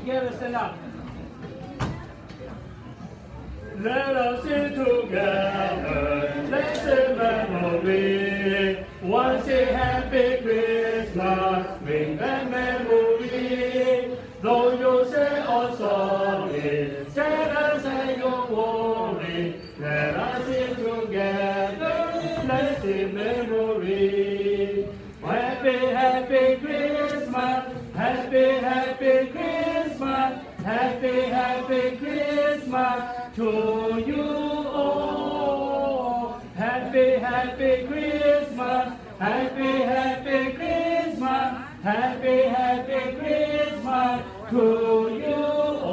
Together, stand up. Let us sing together, let's sing memory. One sing happy Christmas, bring back memory. Though you say oh sorry, tell us that you're worried. Let us sing together, let's sing memory. Happy, happy Christmas, happy, happy Christmas, happy, happy Christmas to you all. Happy, happy Christmas, happy, happy Christmas, happy, happy Christmas to you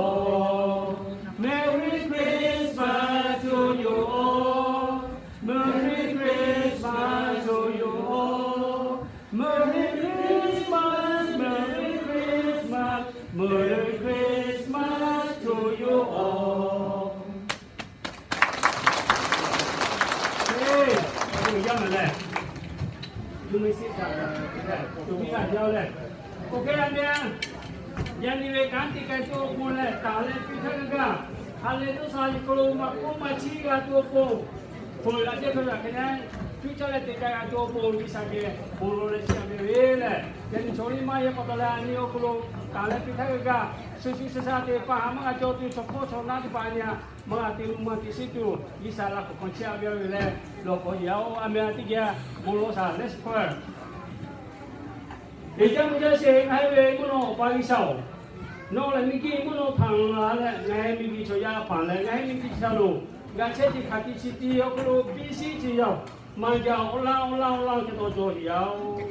all. Merry Christmas to you all. Merry Christmas to you all. Merry Christmas, Merry Christmas, Merry Christmas to you all. Ê, yaˇ mehˍ lehˬ, yawˇ meh sheˆ htaꞈ, tuˬ miˇ g'aˇ jaˇ lehˬ, oˇ hk'e a meh a, yaꞈ nyi ve kanˉ te k'ai tuˬ awˬ pon lehˬ, taˍ leh piˇ htaˇ g'a gaˇ, ha lehˬ G'uiˬsha Yeˍsuˆ Hkriꞈ lo maꞈ k'oˆ maˇ chiˇ g'a tuˬ awˬ pon, hpfuhˇ laꞈ shehˉ hk'a yaꞈ hk'e leh, hpuiˇ caˇ leh te k'ai g'a tuˬ awˬ pon G'uiˬsha geh bon lawˬ leh chiˇ aꞈ ve le. Yaꞈ nyi chaw liˇ maˇ yaˇ pa taw leh a nyi awˬ hk'aw lo taˍ leh piˇ htaˇ g'a gaˇ, shu shu sha sha te pa ha maˇ g'a cawˬ tuˬ, chaw hkawˇ chaw naˉ teˇ hpaˍ a nyi a, maˇ g'a te lu maˇ te shiˉ tuˬ, G'uiˬsha laꞈ hk'aw hk'aw chiˇ aꞈ ve le. Lawˬ k'awꞈ yaꞈ-oˬ, a meh a teˇ geh bon lawˬ shaˍ leh shiˍ hkawˇ Eˬ, caˇ mvuh jaˇ sheˍ, ngaˬ hui ve mvuhˇ naw Awˬ pa G'uiˬsha-oˬ, nawˬ lehˬ miˬguiˬ mvuhˇ naw hpanˍ la leh, ngaˬ hui miˬguiˬ chaw yaˇ hpanˍ leh, ngaˬ hui miˬguiˬ chi htaꞈ lo g'a chehˇ ce hk'aˬ tiꞈ chi tiꞈ awˬ hk'aw lo biˇ shiˉ ce yaˇ-oˬ, maˇ jaˇ awˬ laˇ awˬ laˇ awˬ laˇ hk'e taw jaw yaˇ-oˬ.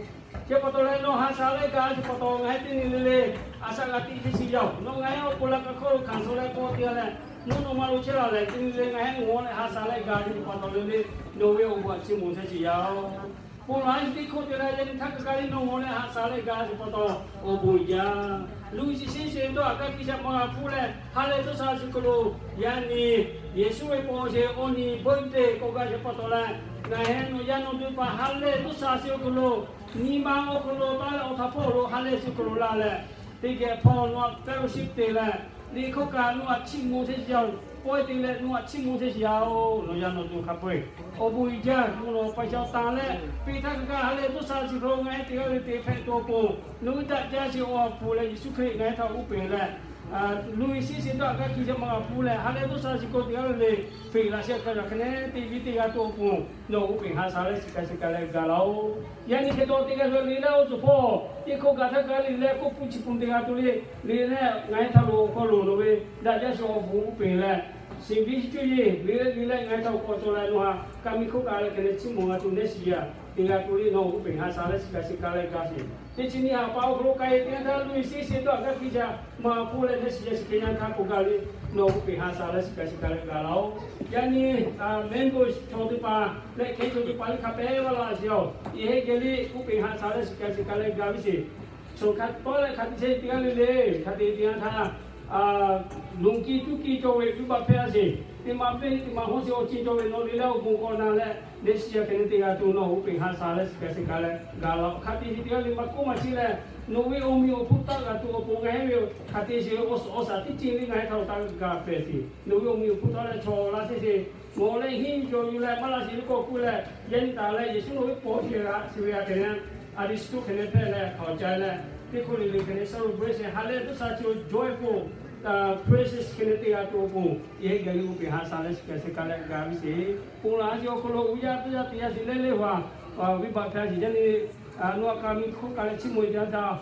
Chi pa taw leh nawˬ ha sha leh gaˬ chi pa taw ngaˬ hui teˇ nyi le le, a shaꞈ g'a tiꞈ chehˇ ce yaˇ-oˬ. Nawˬ ngaˬ hui awˬ pon la ka hkawˇ lo hkanˍ suh leh k'awꞈ te-a leh, mvuhˇ naw ma lo chehˇ la leh teˇ nyi le ngaˬ hui ngawˬ leh ha sha leh gaˬ chi pa taw le le, nawˬ ve awˬ bon aꞈ chiˇ mvuh chehˇ ce yaˇ-oˬ. Bon lawˬ a nyi teˇ hkawˇ te leh yaꞈ nyi htaˇ kaꞈ kaꞈ le nawˬ ngawˬ leh ha sha leh gaˬ chi pa taw awˬ bon jaˇ. Luˇ shiˍ shiˍ dawˇ haꞈ kaˇ hkiˇ shaꞈ maˇ g'a hpuˇ leh ha lehˬ G'uiˬsha chi hk'aw lo yaꞈ nyi Yeˍsuˆ ve paw sheˍ awˬ nyi birthday k'awꞈ gaˇ chi pa taw leh, ngaˬ hui nawˬ yaˇ nawˬ duˬ paˍ ha lehˬ G'uiˬsha chi awˬ hk'aw lo nyi ma awˬ hk'aw lo taˇ leh awˬ htaꞈ hpawˇ lo ha lehˬ chi hk'aw lo la leh, teˇ geh hpawˇ nawˬ aꞈ fellowship te leh, liꞈ hkawˇ kaꞈ nawˬ aꞈ chiˇ mvuh chehˇ ce yaˇ-oˬ. Pawehˇ te leh nawˬ aꞈ chiˇ mvuh chehˇ ce yaˇ-oˬ. Nawˬ yaˇ nawˬ duˬ hk'a peu-eˬ awˬ bon uiˍ jaˇ. Mvuhˇ naw pa shaw tanˍ leh piˇ htaˇ kaꞈ kaꞈ ha lehˬ G'uiˬsha chi hk'aw lo ngaˬ hui teˇ g'aˇ le te hpehꞈ tuˬ awˬ pon, nawˬ hui daꞈ jaˇ sheˍ awˬ ha hpu leh Yeˍsuˆ Hkriꞈ ngaˬ hui htaꞈ uˉ peunˍ leh, luˇ shiˍ shiˍ dawˇ haꞈ kaˇ hkiˇ shaꞈ maˇ g'a hpuˇ leh ha lehˬ G'uiˬsha chi hk'aw teˇ g'aˇ le le hpeꞈ laꞈ shehˆ hk'a yaꞈ hk'e leh teˇ viˉ teˇ g'aˇ tuˬ awˬ pon nawˬ uˉ peunˍ ha sha leh shiˍ kaꞈ shiˍ kaꞈ leh gaˬ laˇ-oˬ. Yaꞈ nyi hk'e taw teˇ g'aˇ le le awˬ suhˍ hpawˇ teˇ hkawˇ gaˬ htaˇ kaꞈ le leh k'oˆ pui chi pun teˇ g'aˇ tuˬ le, le leh ngaˬ hui htaꞈ lo awˬ hk'aw lo nawˬ ve daꞈ jaˇ sheˍ awˬ bon uˉ peunˍ leh, shiˍ biˇ shiˍ cuˇ yiˍ le le le ngaˬ hui htaꞈ awˬ k'awꞈ cawˬ leh nawˬ ha kaꞈ miˬ hkawˇ kaꞈ leh hk'e leh chiˇ mvuh g'a tuˬ nehˉ shiˍ yaˇ teˇ g'aˇ tuˬ le nawˬ uˉ peunˍ ha sha leh shiˍ kaꞈ shiˍ kaꞈ leh gaˬ sheˍ. Teˇ chi nyi haꞈ pa awˬ hk'aw lo k'ai te yanˇ htaˇ luˇ shiˍ shiˍ dawˇ haꞈ kaˇ hkiˇ shaꞈ maˇ hpuˇ leh nehˉ shiˍ yaˇ shiˍ hk'e yanˇ htaˇ k'oˆ gaˇ le, nawˬ uˉ peunˍ ha sha leh shiˍ kaꞈ shiˍ kaꞈ leh gaˬ laˇ-oˬ. Yaꞈ nyi member chaw teˇ hpaˍ leh hk'e chaw teˇ hpaˍ le hk'a pehˉ vaˇ laˇ sheˍ-oˬ. Yehˬ heˆ geh le uˉ peunˍ ha sha leh shiˍ kaꞈ shiˍ kaꞈ leh gaˬ ve sheˍ. Chaw hk'a tawˉ leh hk'a te chehˇ teˇ g'aˇ le le hk'a te te yanˇ htaˇ, lonˉ kiˇ tuˉ kiˇ cawˬ ve viˉ baˆ hpehˇ sheˍ. Teˇ ma peˇ teˇ ma hawˉ sheˍ awˬ ceuˬ cawˬ ve nawˬ le leh awˬ bon k'awꞈ na leh nehˉ shiˍ yaˇ hk'e leh teˇ g'aˇ tuˬ nawˬ uˉ peunˍ ha sha leh shiˍ kaꞈ shiˍ kaꞈ leh gaˬ laˇ-oˬ. Hk'a te sheˍ teˇ g'aˇ le maˇ k'oˆ maˇ chiˇ leh, nawˬ ve awˬ meh awˬ hpon taˆ g'a tuˬ awˬ pon ngaˬ hui ve hk'a te sheˍ awˬ suhˍ awˬ shaˍ teˇ ceuˬ le ngaˬ hui htaꞈ awˬ taˆ g'a pehˍ sheˍ. Nawˬ ve awˬ meh awˬ hpon taˆ leh chaw laˇ sheˍ sheˍ ngawˬ leh henˇ yuˬ cawˬ yuˬ leh maˇ laˇ sheˍ le k'awꞈ k'oˆ leh, yaꞈ nyi taˍ leh Yeˍsuˆ nawˬ ve paw sheˍ g'a shiˍ ve a hk'e leh, a diˍ shiˍ tuˬ hk'e leh hpehˇ leh hk'aˬ ca leh, teˇ hk'oˆ le le hk'e leh shaˉ lo bvuhˇ sheˍ ha lehˬ G'uiˬsha chi awˬ joyful, precious hk'e leh teˇ g'aˇ tuˬ awˬ pon yehˬ heˆ geh le uˉ peunˍ ha sha leh shiˍ kaꞈ shiˍ kaꞈ leh gaˬ ve sheˍ. Ponˬ laˬ ha sheˍ awˬ hk'aw lo uˉ yaˇ teˇ yaˇ teˇ yaˇ sheˍ leh le haꞈ viˉ baˆ hpehˇ sheˍ yaˇ le, nawˬ aꞈ kaꞈ miˬ hkawˇ kaꞈ leh chiˇ mvuh e te yanˇ htaˇ,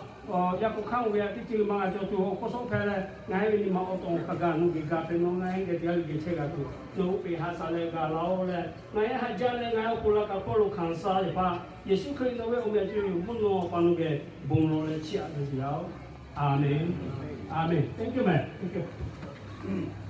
yaˇ k'o hk'aˇ oˇ ve a teˇ ceuˬ maˇ g'a cawˬ tuˬ awˬ hk'aw sawˉ hpehˇ leh ngaˬ hui ve nyi ma awˬ tawˬ hk'a gaˬ nawˬ geh gaˬ hpehꞈ nawˬ ngaˬ hui geh teˇ g'aˇ le geh chehˇ g'a tuˬ nawˬ uˉ peunˍ ha sha leh gaˬ laˇ-oˬ leh, ngaˬ hui ha jaˇ leh ngaˬ hui awˬ pon la kaꞈ hpawˇ lo hkanˍ sha sheˍ hpaˇ Yeˍsuˆ Hkriꞈ nawˬ ve awˬ meh a ceuˬ yoˬ mvuhˇ naw pa nawˬ geh bon lawˬ leh chiˇ aꞈ ve sheˍ yaˇ-oˬ. Aˍmenˍ. Aˍmenˍ. Thank you, man. Thank you.